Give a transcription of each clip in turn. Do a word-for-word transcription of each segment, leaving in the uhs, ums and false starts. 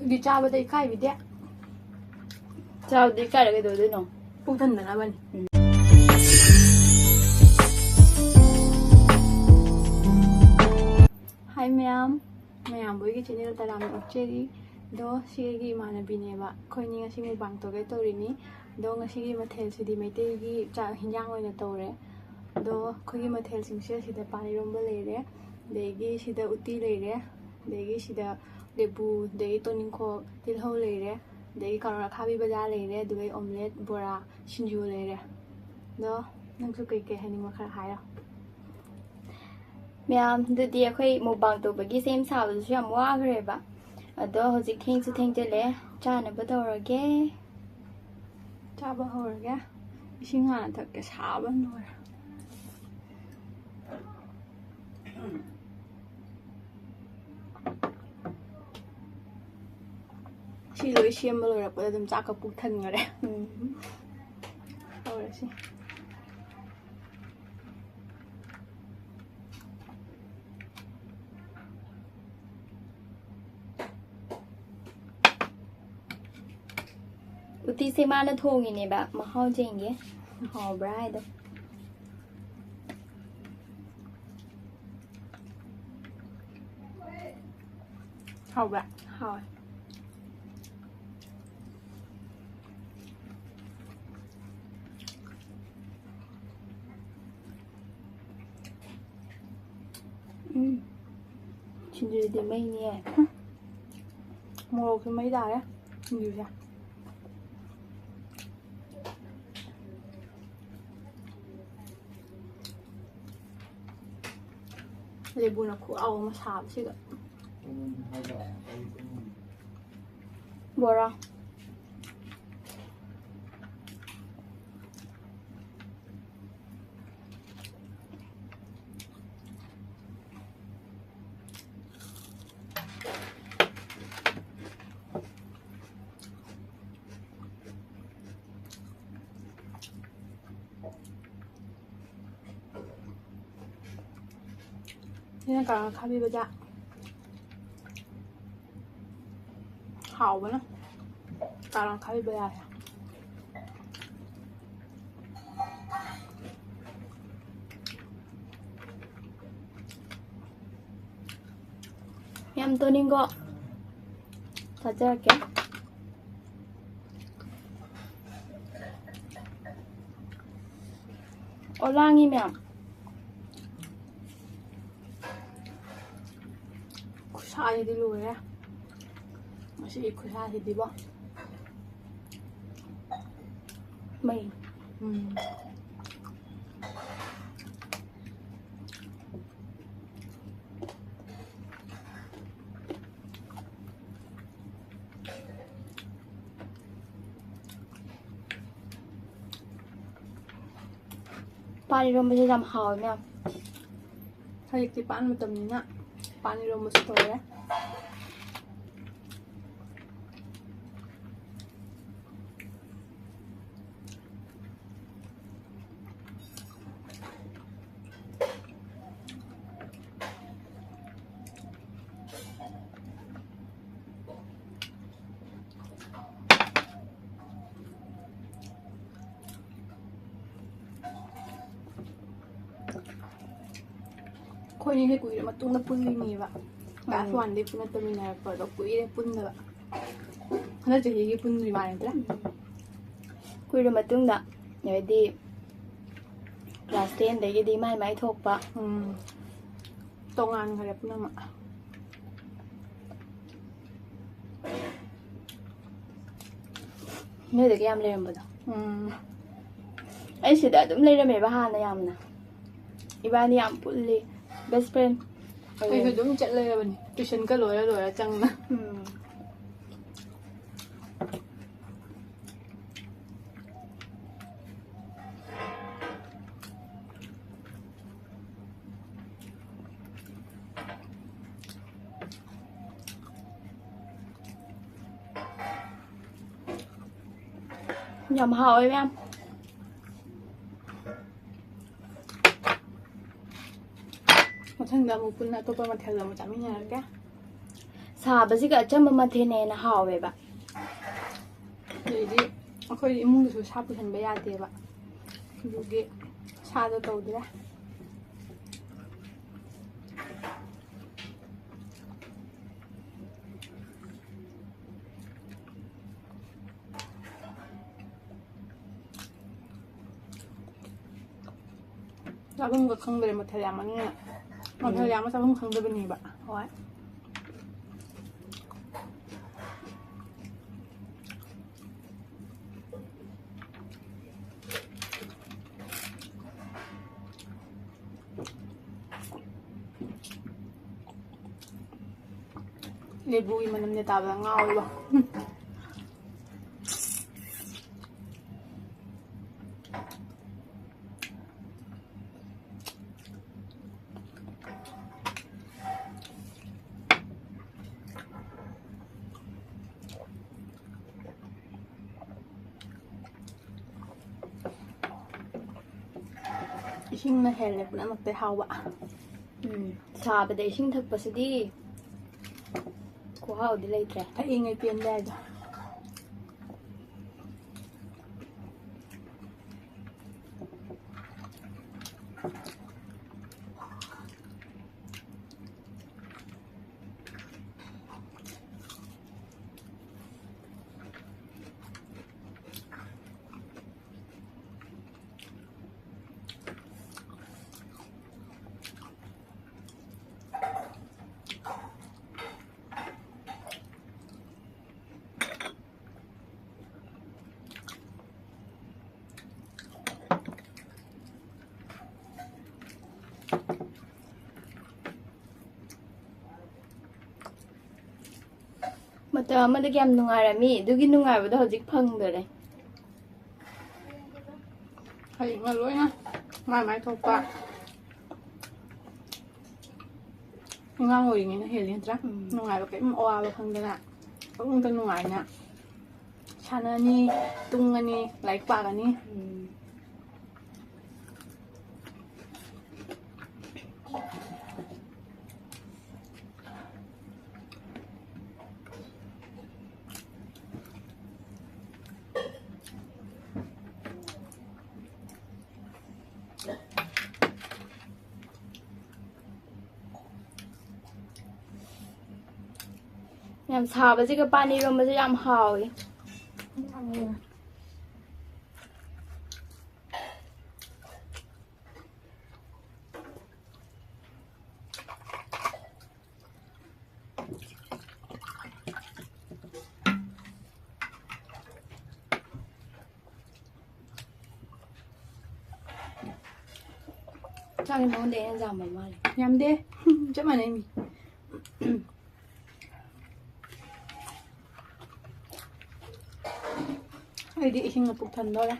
ꯑꯗꯨꯗꯤ ꯆꯥꯕꯗ ꯏꯀꯥꯏꯕꯤꯗꯦ꯫ ꯆꯥꯕꯗ ꯏꯀꯥꯏꯔ ꯀꯩꯗꯧꯗꯣꯏꯅꯣ? ꯄꯨꯛ ꯊꯟꯗꯅꯕꯅꯤ꯫ ꯎꯝ꯫ ꯍꯥꯏ ꯃꯌꯥꯝ, ꯃꯌꯥꯝꯕꯨ ꯑꯩꯒꯤ ꯆꯦꯅꯦꯜ ꯇꯔꯥꯝꯅ ꯑꯣꯛꯆꯔꯤ꯫ ꯑꯗꯣ ꯁꯤ ꯑꯩꯒꯤ ꯏꯃꯥꯟꯅꯕꯤꯅꯦꯕ, ꯑꯩꯈꯣꯏꯅꯤ ꯉꯁꯤ ꯃꯨꯛꯕꯥꯡ ꯇꯧꯒꯦ ꯇꯧꯔꯤꯅꯤ꯫ ꯑꯗꯣ ꯉꯁꯤꯒꯤ ꯃꯊꯦꯜꯁꯤꯗꯤ ꯃꯩꯇꯩꯒꯤ ꯆꯥꯛ ꯍꯤꯟꯖꯥꯡ ꯑꯣꯏꯅ ꯇꯧꯔꯦ꯫ ꯑꯗꯣ ꯑꯩꯈꯣꯏꯒꯤ ꯃꯊꯦꯜꯁꯤꯡꯁꯦ ꯁꯤꯗ ꯄꯥꯟ ꯏꯔꯣꯝꯕ ꯂꯩꯔꯦ, ꯑꯗꯒꯤ ꯁꯤꯗ ꯎꯇꯤ ꯂꯩꯔꯦ, ꯑꯗꯒꯤ ꯁꯤꯗ ꯂꯦꯕꯨ, ꯑꯗꯒꯤ ꯇꯣꯅꯤꯡꯈꯣꯛ, ꯇꯤꯜꯍꯧ ꯂꯩꯔꯦ, ꯑꯗꯒꯤ ꯀꯥꯔꯣꯠ ꯑꯈꯥꯕꯤ ꯕꯖꯥꯔ ꯂꯩꯔꯦ, ꯑꯗꯨꯒ ꯑꯣꯝꯂꯦꯠ, ꯕꯣꯔꯥ, ꯁꯤꯡꯖꯨ ꯂꯩꯔꯦ꯫ ꯑꯗꯣ ꯅꯪꯁꯨ ꯀꯩꯀꯩ ꯍꯥꯏꯅꯤꯡꯕ ꯈꯔ ꯍꯥꯏꯔꯣ꯫ ꯃꯌꯥꯝ, ꯑꯗꯨꯗꯤ ꯑꯩꯈꯣꯏ ꯃꯨꯛꯕꯥꯡ ꯇꯧꯕꯒꯤ ꯁꯦꯝ ꯁꯥꯕꯗꯨꯁꯨ ꯌꯥꯝ ꯋꯥꯈ꯭ꯔꯦꯕ꯫ ꯑꯗꯣ ꯍꯧꯖꯤꯛ ꯊꯦꯡꯁꯨ ꯊꯦꯡꯖꯤꯜꯂꯦ, ꯆꯥꯅꯕ ꯇꯧꯔꯒꯦ꯫ ꯆꯥꯕ ꯍꯧꯔꯒꯦ꯫ ꯏꯁꯤꯡ ꯍꯥꯟꯅ ꯊꯛꯀꯦ, ꯁꯥꯕꯅ ꯂꯣꯏꯔꯦ꯫ ꯁꯤ ꯂꯣꯏ ꯁꯦꯝꯕ ꯂꯣꯏꯔꯛꯄꯗ ꯑꯗꯨꯝ ꯆꯥꯛꯀ ꯄꯨꯛ ꯊꯟꯈꯔꯦ꯫ ꯎꯝ꯫ ꯇꯧꯔꯁꯤ꯫ ꯎꯇꯤꯁꯦ ꯃꯥꯅ ꯊꯣꯡꯉꯤꯅꯦꯕ, ꯃꯍꯥꯎ ꯌꯦꯡꯒꯦ꯫ ꯍꯥꯎꯕ꯭ꯔꯥ ꯍꯥꯏꯗꯣ꯫ ꯍꯥꯎꯕ꯭ꯔꯥ? ꯍꯥꯎꯋꯦ꯫ ꯎꯝ꯫ ꯁꯤꯡꯖꯨꯗꯤ ꯃꯩꯅꯤꯍꯦ꯫ ꯃꯣꯔꯣꯛꯁꯨ ꯃꯩ ꯇꯥꯔꯦ ꯁꯤꯡꯖꯨꯁꯦ꯫ ꯂꯦꯕꯨꯅ ꯈꯨꯍꯥꯎ ꯑꯃ ꯁꯥꯕꯁꯤꯒ꯫ ꯕꯣꯔꯥ꯫ ꯁꯤꯅ ꯀꯥꯔꯣꯠ ꯑꯈꯥꯕꯤ ꯕꯖꯥ꯫ ꯍꯥꯎꯕꯅ ꯀꯥꯔꯣꯟ ꯈꯥꯕꯤꯕ ꯌꯥꯔꯦ꯫ ꯌꯥꯝ ꯇꯣꯅꯤꯡꯀꯣ꯫ ꯊꯥꯖꯔꯛꯀꯦ꯫ ꯑꯣ, ꯂꯥꯡꯉꯤ ꯃꯌꯥꯝ꯫ ꯈꯨꯠꯁꯥꯁꯤꯗꯤ ꯂꯣꯏꯔꯦ꯫ ꯉꯁꯤꯒꯤ ꯈꯨꯠꯁꯥꯁꯤꯗꯤꯕꯣ꯫ ꯃꯩ꯫ ꯎꯝ꯫ ꯄꯥꯟ ꯏꯔꯣꯝꯕꯁꯦ ꯌꯥꯝ ꯍꯥꯎꯋꯦ ꯃꯌꯥꯝ꯫ ꯍꯧꯖꯤꯛꯇꯤ ꯄꯥꯟ ꯃꯇꯝꯅꯤꯅ ꯄꯥꯟ ꯏꯔꯣꯝꯕꯁꯨ ꯇꯧꯔꯦ꯫ ꯑꯩꯈꯣꯏꯅꯤꯁꯦ ꯀꯨꯏꯔ ꯃꯇꯨꯡꯗ ꯄꯨꯜꯂꯤꯅꯦꯕ꯫ ꯀ꯭ꯂꯥꯁ ꯎꯝ꯫ ꯋꯥꯟꯗꯩ ꯄꯨꯟꯅ ꯇꯝꯃꯤꯟꯅꯔꯛꯄꯗꯣ ꯀꯨꯏꯔꯦ ꯄꯨꯟꯗꯕ꯫ ꯍꯟꯗꯛ ꯆꯍꯤꯒꯤ ꯄꯨꯟꯗ꯭ꯔꯤ ꯃꯥꯜꯂꯦ ꯅꯠꯇ꯭ꯔꯥ? ꯀꯨꯏꯔ ꯃꯇꯨꯡꯗ, ꯍꯥꯏꯗꯤ ꯀ꯭ꯂꯥꯁ ꯇꯦꯟꯗꯒꯤꯗꯤ ꯃꯥꯏ ꯃꯥꯏ ꯊꯣꯛꯄ꯫ ꯎꯝ꯫ ꯇꯣꯉꯥꯟꯈ꯭ꯔꯦ ꯄꯨꯝꯅꯃꯛ꯫ ꯅꯣꯏꯗꯒ ꯌꯥꯝ ꯂꯩꯔꯝꯕꯗꯣ꯫ ꯎꯝ꯫ ꯑꯩ ꯁꯤꯗ ꯑꯗꯨꯝ ꯂꯩꯔꯝꯃꯦꯕ ꯍꯥꯟꯅ ꯌꯥꯝꯅ꯫ ꯏꯕꯥꯅꯤ ꯌꯥꯝ ꯄꯨꯜꯂꯤ, best friend ꯑꯩꯁꯨ ꯑꯣꯏꯔꯝꯃꯤ꯫ ꯑꯗꯨꯝ ꯆꯠꯂꯩꯔꯕꯅꯤ, ꯇꯨꯏꯁꯟꯒ ꯂꯣꯏꯔ ꯂꯣꯏꯔ ꯆꯪꯅ꯫ ꯎꯝ꯫ ꯌꯥꯝ ꯍꯥꯎꯋꯦ ꯃꯌꯥꯝ꯫ ꯃꯊꯪꯗ ꯑꯃꯨꯛ ꯄꯨꯟꯅ ꯑꯇꯣꯞꯄ ꯃꯊꯦꯜ ꯑꯃꯨꯛ ꯆꯥꯃꯤꯟꯅꯔꯒꯦ꯫ ꯁꯥꯕꯁꯤꯒ ꯑꯆꯝꯕ ꯃꯊꯦꯜꯅ ꯍꯦꯟꯅ ꯍꯥꯎꯋꯦꯕ꯫ ꯑꯗꯩꯗꯤ ꯑꯩꯈꯣꯏ ꯏꯃꯨꯡꯗꯁꯨ ꯁꯥ ꯄꯨꯁꯟꯕ ꯌꯥꯗꯦꯕ, ꯑꯗꯨꯒꯤ ꯁꯥꯗꯣ ꯇꯧꯗ꯭ꯔꯦ꯫ ꯆꯥꯐꯝꯒ ꯈꯪꯗ꯭ꯔꯦ, ꯃꯊꯦꯜ ꯌꯥꯝꯃꯟꯗꯅ꯫ ꯃꯊꯦꯜ ꯎꯝ꯫ ꯌꯥꯝꯕ ꯆꯥꯐꯝ ꯈꯪꯗꯕꯅꯦꯕ꯫ ꯍꯣꯏ꯫ ꯂꯦꯕꯨꯒꯤ ꯃꯅꯝꯅꯦ ꯇꯥꯕꯗ ꯉꯥꯎꯋꯦꯕ꯫ ꯏꯁꯤꯡꯅ ꯍꯦꯜꯂꯦ ꯄꯨꯝꯅꯃꯛꯇꯩ ꯍꯥꯎꯕ꯫ ꯎꯝ, ꯁꯥꯕꯗ ꯏꯁꯤꯡ ꯊꯛꯄꯁꯤꯗꯤ ꯈꯨꯍꯥꯎꯗꯤ ꯂꯩꯇ꯭ꯔꯦ꯫ ꯊꯛꯏꯉꯩ ꯄꯦꯟꯕ ꯍꯥꯏꯗꯣ꯫ ꯃꯇꯝ ꯑꯃꯗ ꯀꯌꯥꯝ ꯅꯨꯡꯉꯥꯏꯔꯝꯃꯤ, ꯑꯗꯨꯒꯤ ꯅꯨꯡꯉꯥꯏꯕꯗꯣ ꯍꯧꯖꯤꯛ ꯐꯪꯗꯔꯦ꯫ ꯍꯧꯖꯤꯛꯅ ꯂꯣꯏꯅ ꯃꯥꯏ ꯃꯥꯏ ꯊꯣꯛꯄ꯫ ꯑꯉꯥꯡ ꯑꯣꯏꯔꯤꯉꯩꯅ ꯍꯦꯜꯂꯤ ꯅꯠꯇ꯭ꯔꯥ? ꯎꯝ꯫ ꯅꯨꯡꯉꯥꯏꯕ ꯀꯔꯤꯝ ꯑꯋꯥꯕ ꯈꯪꯗꯅ ꯄꯪꯅꯨꯡꯗ ꯅꯨꯡꯉꯥꯏꯅ ꯁꯥꯟꯅꯅꯤ, ꯇꯨꯝꯒꯅꯤ, ꯂꯥꯏꯔꯤꯛ ꯄꯥꯒꯅꯤ꯫ ꯎꯝ꯫ ꯌꯥꯝ ꯁꯥꯕꯁꯤꯒ ꯄꯥꯟ ꯏꯔꯣꯝꯕꯁꯦ ꯌꯥꯝ ꯍꯥꯎꯋꯤ꯫ ꯆꯥꯛꯁꯦ ꯅꯉꯣꯟꯗ ꯑꯩꯅ ꯌꯥꯝꯕ ꯃꯥꯜꯂꯦ꯫ ꯌꯥꯝꯗꯦ꯫ ꯆꯞ ꯃꯥꯟꯅꯩ ꯃꯤ꯫ ꯑꯩꯗꯤ ꯏꯁꯤꯡꯅ ꯄꯨꯛ ꯊꯟꯗꯣꯔꯦ꯫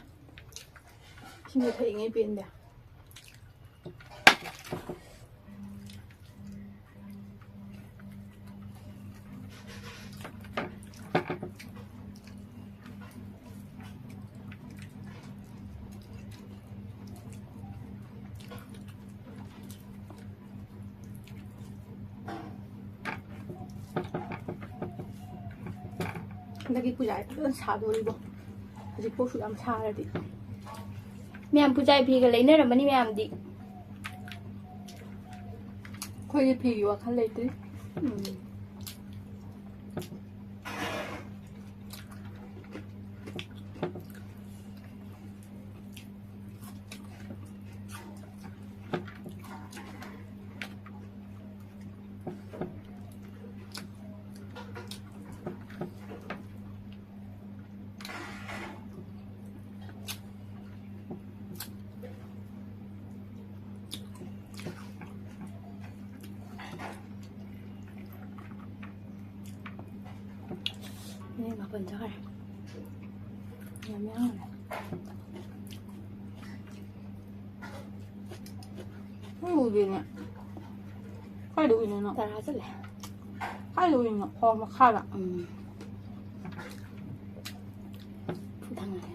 ꯏꯁꯤꯡꯁꯦ ꯊꯛꯏꯉꯩ ꯄꯦꯟꯗꯦ꯫ ꯍꯟꯗꯛꯀꯤ ꯄꯨꯖꯥꯁꯦ ꯐꯖꯅ ꯁꯥꯗꯣꯔꯤꯕꯣ꯫ ꯍꯧꯖꯤꯛꯐꯥꯎꯁꯨ ꯌꯥꯝ ꯁꯥꯔꯗꯤ꯫ ꯃꯌꯥꯝ ꯄꯨꯖꯥ ꯐꯤꯒ ꯂꯩꯅꯔꯝꯃꯅꯤ ꯃꯌꯥꯝꯗꯤ꯫ ꯑꯩꯈꯣꯏꯗꯤ ꯐꯤꯒꯤ ꯋꯥꯈꯜ ꯂꯩꯇ꯭ꯔꯤ꯫ ꯎꯝ꯫ ꯃꯤꯅꯤꯠ ꯃꯥꯄꯟ ꯆꯠꯈ꯭ꯔꯦ꯫ ꯌꯥꯝ ꯌꯥꯝꯈ꯭ꯔꯦ꯫ ꯎꯗꯦꯅꯦ꯫ ꯀꯥꯏꯗ ꯎꯏꯅꯣ ꯅꯪ? ꯇꯔꯥ ꯆꯠꯂꯦ꯫ ꯀꯥꯏꯗ ꯎꯏꯅꯣ? ꯍꯣ, ꯃꯈꯥꯗ꯫ ꯎꯝ꯫ ꯐꯨꯊꯪꯅꯔꯦ꯫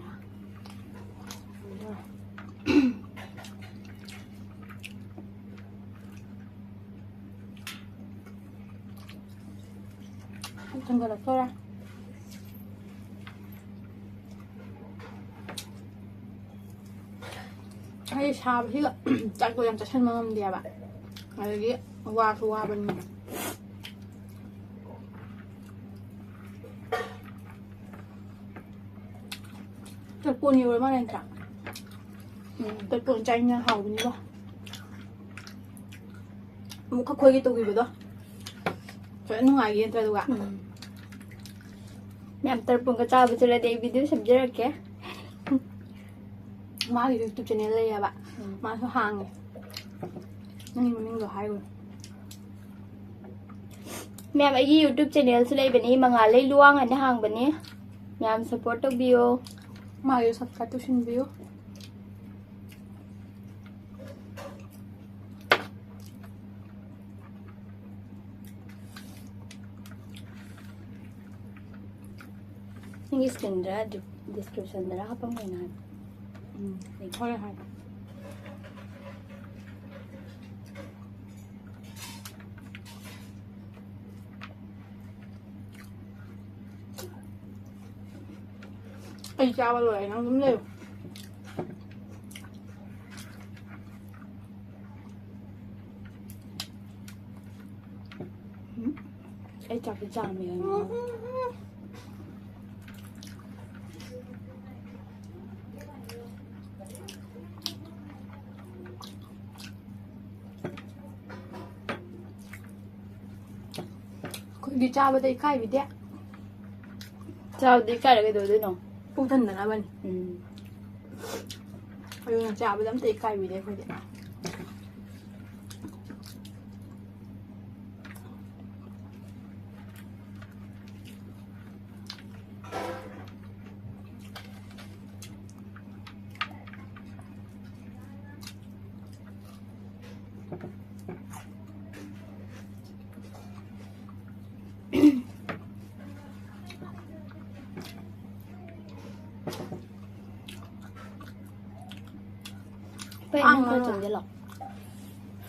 ꯊꯥꯡꯒꯠꯂꯛꯇꯣꯔꯦ꯫ ꯑꯩ ꯁꯥꯕꯁꯤꯒ ꯆꯥꯛꯇꯣ ꯌꯥꯝ ꯆꯥꯁꯤꯟꯕ ꯉꯝꯗꯦꯕ꯫ ꯑꯗꯒꯤ ꯋꯥꯁꯨ ꯋꯥꯕꯅꯤꯅ꯫ ꯇꯔꯄꯣꯟ ꯌꯧꯔ ꯃꯥꯜꯂꯦ ꯅꯠꯇ꯭ꯔꯥ? ꯎꯝ, ꯇꯔꯄꯣꯟ ꯆꯥꯏꯅ ꯍꯥꯎꯕꯅꯤꯕꯣ꯫ ꯑꯃꯨꯛ ꯈꯣꯏꯒꯤ ꯇꯧꯈꯤꯕꯗꯣ ꯐꯖꯅ ꯅꯨꯡꯉꯥꯏꯈꯤ ꯅꯠꯇ꯭ꯔꯥ? ꯑꯗꯨꯒ ꯎꯝ꯫ ꯃꯌꯥꯝ ꯇꯔꯄꯣꯟꯒ ꯆꯥꯕ ꯆꯠꯂꯗꯤ ꯑꯩ ꯚꯤꯗꯤꯑꯣ ꯁꯦꯝꯖꯔꯛꯀꯦ꯫ ꯃꯥꯒꯤꯁꯨ ꯌꯨꯇ꯭ꯌꯨꯕ ꯆꯦꯅꯦꯜ ꯂꯩꯌꯦꯕ꯫ ꯎꯝ꯫ ꯃꯥꯁꯨ ꯍꯥꯡꯉꯦ꯫ ꯅꯪꯒꯤ ꯃꯃꯤꯡꯗꯣ ꯍꯥꯏꯔꯣ꯫ ꯃꯌꯥꯝ, ꯑꯩꯒꯤ ꯌꯨꯇ꯭ꯌꯨꯕ ꯆꯦꯅꯦꯜꯁꯨ ꯂꯩꯕꯅꯤ, ꯃꯉꯥꯜꯂꯩ ꯂꯨꯋꯥꯡ ꯍꯥꯏꯅ ꯍꯥꯡꯕꯅꯤ꯫ ꯃꯌꯥꯝ ꯁꯞꯄꯣꯔꯠ ꯇꯧꯕꯤꯌꯣ꯫ ꯃꯥꯒꯤꯁꯨ ꯁꯞꯁꯀ꯭ꯔꯥꯏꯕ ꯇꯧꯁꯤꯟꯕꯤꯌꯨ꯫ ꯅꯪꯒꯤ ꯁ꯭ꯀ꯭ꯔꯤꯟꯗ ꯗꯤꯁꯀ꯭ꯔꯤꯞꯁꯟꯗꯔ ꯍꯥꯞꯄꯝꯒꯦꯅ ꯍꯥꯏꯕ꯫ ꯎꯝ, ꯍꯣꯏ, ꯍꯣꯏ꯫ ꯑꯩ ꯆꯥꯕ ꯂꯣꯏꯔꯦ, ꯅꯪ ꯑꯗꯨꯝ ꯂꯩꯌꯨ꯫ ꯎꯝ, ꯑꯩ ꯆꯥꯛꯁꯤ ꯆꯥꯝꯃꯦ꯫ ꯑꯩꯈꯣꯏꯗꯤ ꯆꯥꯕꯗ ꯏꯀꯥꯏꯕꯤꯗꯦ꯫ ꯆꯥꯕꯗ ꯏꯀꯥꯏꯔ ꯀꯩꯗꯧꯗꯣꯏꯅꯣ? ꯄꯨꯛ ꯊꯟꯗꯅꯕꯅꯤ꯫ ꯎꯝ꯫ ꯑꯗꯨꯅ ꯆꯥꯕꯗ ꯑꯝꯇ ꯏꯀꯥꯏꯕꯤꯗꯦ ꯑꯩꯈꯣꯏꯗꯤ꯫ ꯄꯩ, ꯅꯪ ꯈꯔ ꯆꯪꯁꯤꯜꯂꯣ꯫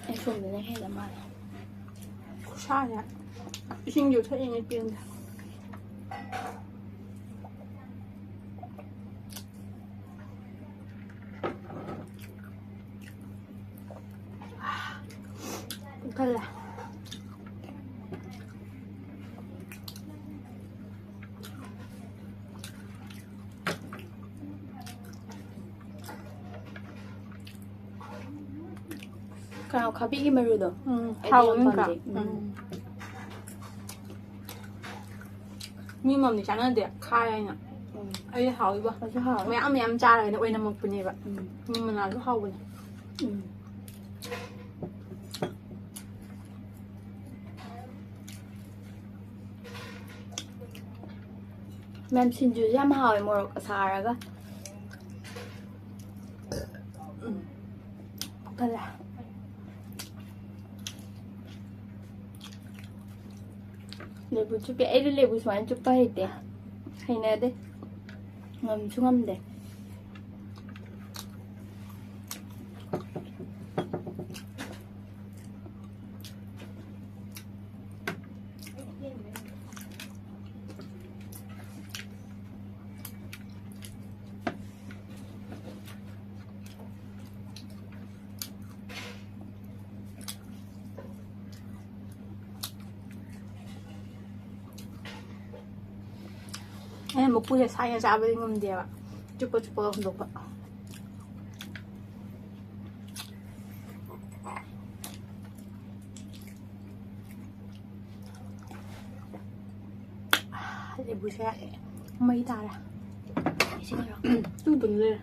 ꯑꯩ ꯁꯣꯝꯗꯅ ꯍꯦꯜꯂ ꯃꯥꯜꯂꯦ꯫ ꯈꯨꯠꯁꯥꯁꯦ꯫ ꯏꯁꯤꯡꯁꯨ ꯊꯛꯏꯉꯩ ꯄꯦꯟꯗꯦ꯫ ꯄꯨꯛ ꯊꯜꯂꯦ꯫ ꯀꯥꯡꯈꯥꯕꯤꯒꯤ ꯃꯔꯨꯗꯣ? ꯎꯝ, ꯑꯩꯗꯤ ꯌꯥꯝ ꯍꯥꯎꯕꯅꯤꯀꯣ꯫ ꯄꯥꯝꯖꯩ꯫ ꯎꯝ꯫ ꯎꯝ꯫ ꯃꯤ ꯑꯃꯃꯝꯗꯤ ꯆꯥꯟꯅꯗꯦ, ꯈꯥꯏ ꯍꯥꯏꯅ꯫ ꯎꯝ꯫ ꯑꯩꯗꯤ ꯍꯥꯎꯋꯤꯕꯣ꯫ ꯑꯩꯁꯨ ꯍꯥꯎꯋꯦ꯫ ꯃꯌꯥꯝ ꯃꯌꯥꯝ ꯆꯥꯔꯒꯅꯦ ꯑꯣꯏꯅꯝꯃꯛꯄꯅꯦꯕ꯫ ꯎꯝ꯫ ꯃꯤ ꯃꯅꯥꯁꯨ ꯍꯥꯎꯕꯅꯦ꯫ ꯎꯝ꯫ ꯃꯦꯝ, ꯁꯤꯡꯖꯨꯁꯦ ꯌꯥꯝ ꯍꯥꯎꯋꯦ, ꯃꯣꯔꯣꯛꯀ ꯁꯥꯔꯒ꯫ ꯎꯝ꯫ ꯄꯨꯛ ꯊꯜꯂꯦ꯫ ꯂꯦꯕꯨ ꯆꯨꯞꯄꯦ꯫ ꯑꯩꯗꯤ ꯂꯦꯕꯨ ꯁꯨꯃꯥꯏꯅ ꯆꯨꯞꯄ ꯍꯩꯇꯦ, ꯍꯩꯅꯗꯦ, ꯉꯝꯁꯨ ꯉꯝꯗꯦ꯫ ꯑꯩꯅ ꯃꯀꯨꯁꯦ ꯁꯥꯏꯅ ꯆꯥꯕꯗꯤ ꯉꯝꯗꯦꯕ, ꯆꯨꯞꯄ ꯆꯨꯞꯄꯒ ꯍꯨꯟꯗꯣꯛꯄ꯫ ꯂꯦꯕꯨꯁꯦ ꯃꯩ ꯇꯥꯔꯦ꯫ ꯏꯁꯤꯡ ꯌꯥꯎꯔꯛ-, ꯇꯨ ꯇꯨꯝ ꯂꯩꯔꯦ꯫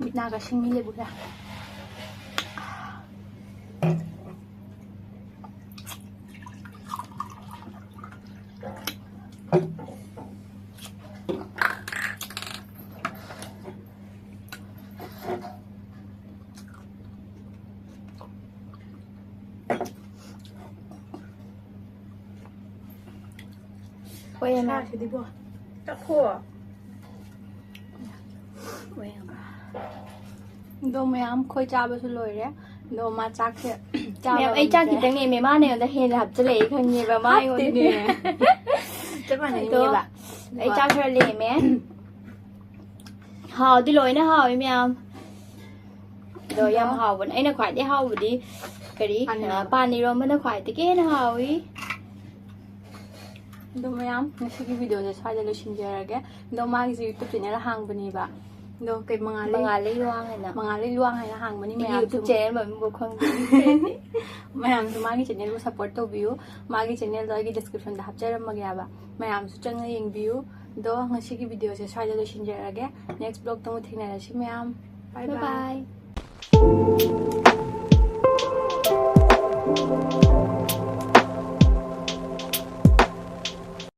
ꯃꯤꯠ ꯅꯥꯒ ꯁꯤꯡꯉꯤ ꯂꯦꯕꯨꯁꯦ꯫ ꯍꯣꯏ, ꯏꯃꯥ꯫ ꯁꯥꯁꯤꯗꯤꯕꯣ꯫ ꯆꯥꯈꯣ꯫ ꯍꯣꯏ, ꯏꯃꯥ꯫ ꯑꯗꯣ ꯃꯌꯥꯝ ꯑꯩꯈꯣꯏ ꯆꯥꯕꯁꯨ ꯂꯣꯏꯔꯦ꯫ ꯑꯗꯣ ꯃꯥ ꯆꯥꯛꯁꯦ ꯆꯥꯕ ꯃꯌꯥꯝ, ꯑꯩ ꯆꯥꯛ ꯉꯝꯗ꯭ꯔꯦ꯫ ꯈꯤꯇꯪ ꯅꯦꯝꯃꯦ, ꯃꯥꯅ ꯑꯩꯉꯣꯟꯗ ꯍꯦꯟꯅ ꯍꯥꯞꯆꯤꯜꯂꯛꯑꯦ ꯈꯪꯉꯦꯕ, ꯃꯥ ꯑꯩꯉꯣꯟꯗ ꯍꯥꯞꯇꯦꯅꯦ꯫ ꯆꯞ ꯑꯗꯣ ꯃꯥꯟꯅꯩꯅꯦꯕ꯫ ꯑꯩ ꯆꯥꯛ ꯈꯔ ꯂꯦꯝꯃꯦ꯫ ꯍꯥꯎꯗꯤ ꯂꯣꯏꯅ ꯍꯥꯎꯋꯤ ꯃꯌꯥꯝ꯫ ꯑꯗꯣ ꯌꯥꯝ ꯑꯗꯣ ꯍꯥꯎꯕꯅꯦ꯫ ꯑꯩꯅ ꯈ꯭ꯋꯥꯏꯗꯩ ꯍꯥꯎꯕꯗꯤ ꯀꯔꯤ? ꯄꯥꯟ ꯏꯔꯣꯝꯕ꯫ ꯑ, ꯄꯥꯟ ꯏꯔꯣꯝꯕꯅ ꯈ꯭ꯋꯥꯏꯗꯒꯤ ꯍꯦꯟꯅ ꯍꯥꯎꯋꯤ꯫ ꯑꯗꯣ ꯃꯌꯥꯝ, ꯉꯁꯤꯒꯤ video ꯁꯦ ꯁ꯭ꯋꯥꯏꯗ ꯂꯣꯏꯁꯤꯟꯖꯔꯒꯦ꯫ ꯑꯗꯣ ꯃꯥꯒꯤꯁꯨ YouTube channel ꯍꯥꯡꯕꯅꯦꯕ꯫ ꯑꯗꯣ ꯀꯩ ꯃꯉꯥꯜꯂꯩ ꯃꯉꯥꯜꯂꯩ ꯂꯨꯋꯥꯡ ꯍꯥꯏꯅ ꯃꯉꯥꯜꯂꯩ ꯂꯨꯋꯥꯡ ꯍꯥꯏꯅ ꯍꯥꯡꯕꯅꯤ꯫ ꯃꯌꯥꯝꯁꯨ ꯌꯨꯇ꯭ꯌꯨꯕ ꯆꯦꯅꯦꯜ ꯃꯃꯤꯡꯐꯥꯎ ꯈꯪꯗꯦ꯫ ꯃꯌꯥꯝꯁꯨ ꯃꯥꯒꯤ ꯆꯦꯅꯦꯜꯕꯨ ꯁꯞꯄꯣꯔꯠ ꯇꯧꯕꯤꯌꯨ꯫ ꯃꯥꯒꯤ ꯆꯦꯅꯦꯜꯗꯣ ꯑꯩꯒꯤ ꯗꯤꯁꯀ꯭ꯔꯤꯞꯁꯟꯗ ꯍꯥꯞꯆꯔꯝꯃꯒꯦ ꯍꯥꯏꯕ꯫ ꯃꯌꯥꯝꯁꯨ ꯆꯪꯅ ꯌꯦꯡꯕꯤꯌꯨ꯫ ꯑꯗꯣ ꯉꯁꯤꯒꯤ ꯚꯤꯗꯤꯑꯣꯁꯦ ꯁ꯭ꯋꯥꯏꯗ ꯂꯣꯏꯁꯤꯟꯖꯔꯒꯦ꯫ ꯅꯦꯛꯁ ꯕ꯭ꯂꯣꯛꯇ ꯑꯃꯨꯛ ꯊꯦꯡꯅꯔꯁꯤ ꯃꯌꯥꯝ꯫ ꯕꯥꯏ Bye ꯕꯥꯏ꯫ bye.